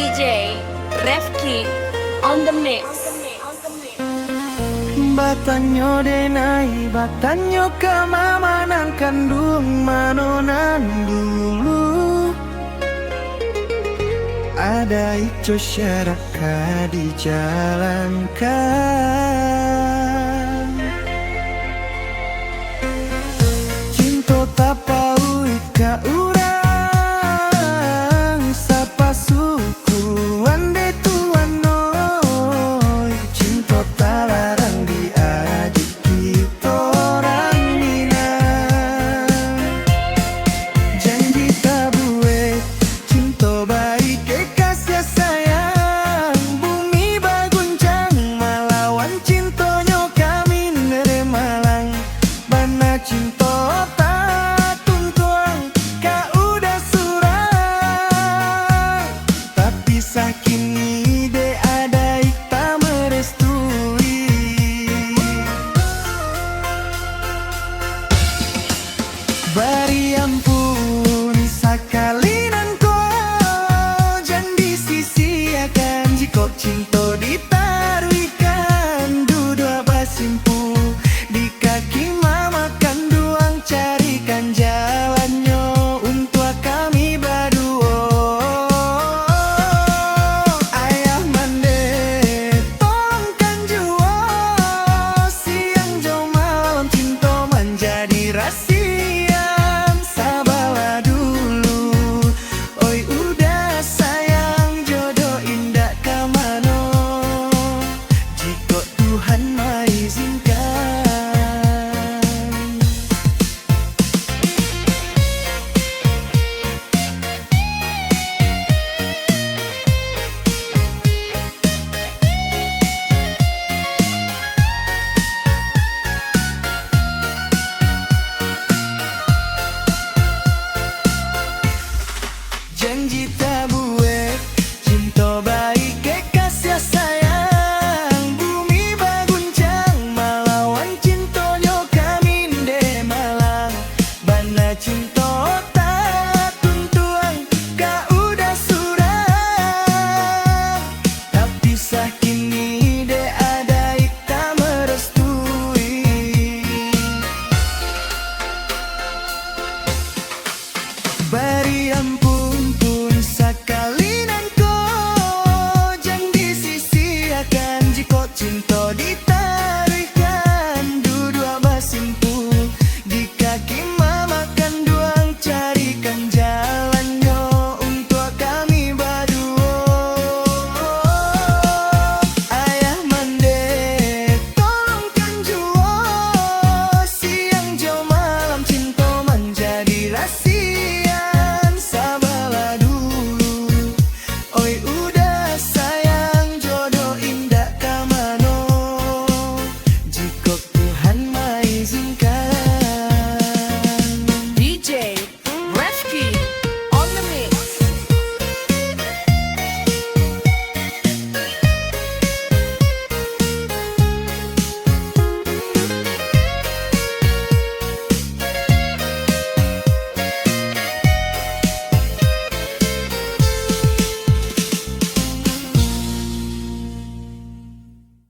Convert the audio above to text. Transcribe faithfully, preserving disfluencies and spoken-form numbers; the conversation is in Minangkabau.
D J Refki on the mix. Batanyo denai, batanyo ka mama nan kanduang mano nan dulu. Adaik jo syarat ka dijalankan. Cinto tapauik ka urang sapasukuan dek Tuhan, oi. Cinto talarang di adik kito urang Minang. Janji tabuek, cinto baike kasiah sayang. Bumi baguncang malawan cintonyo kami nan dek malang. Bana cinto tatuntuang ka uda surang. Tapi sakini dek adaik tamarestui. Bari ampun sakali nan ko, jan disisiakan. Jikok cinto ditaruihkan, duduak basimpuh di kaki mama kanduang, carikan jalannyo untuak kami baduo. Ayah mandeh, tolongkan juo, siang jo malam cinto manjadi rasian sabalah dulu. Oi uda sayang, jodoh indak ka mano, jikok Tuhan maizinkan. Janji tabuek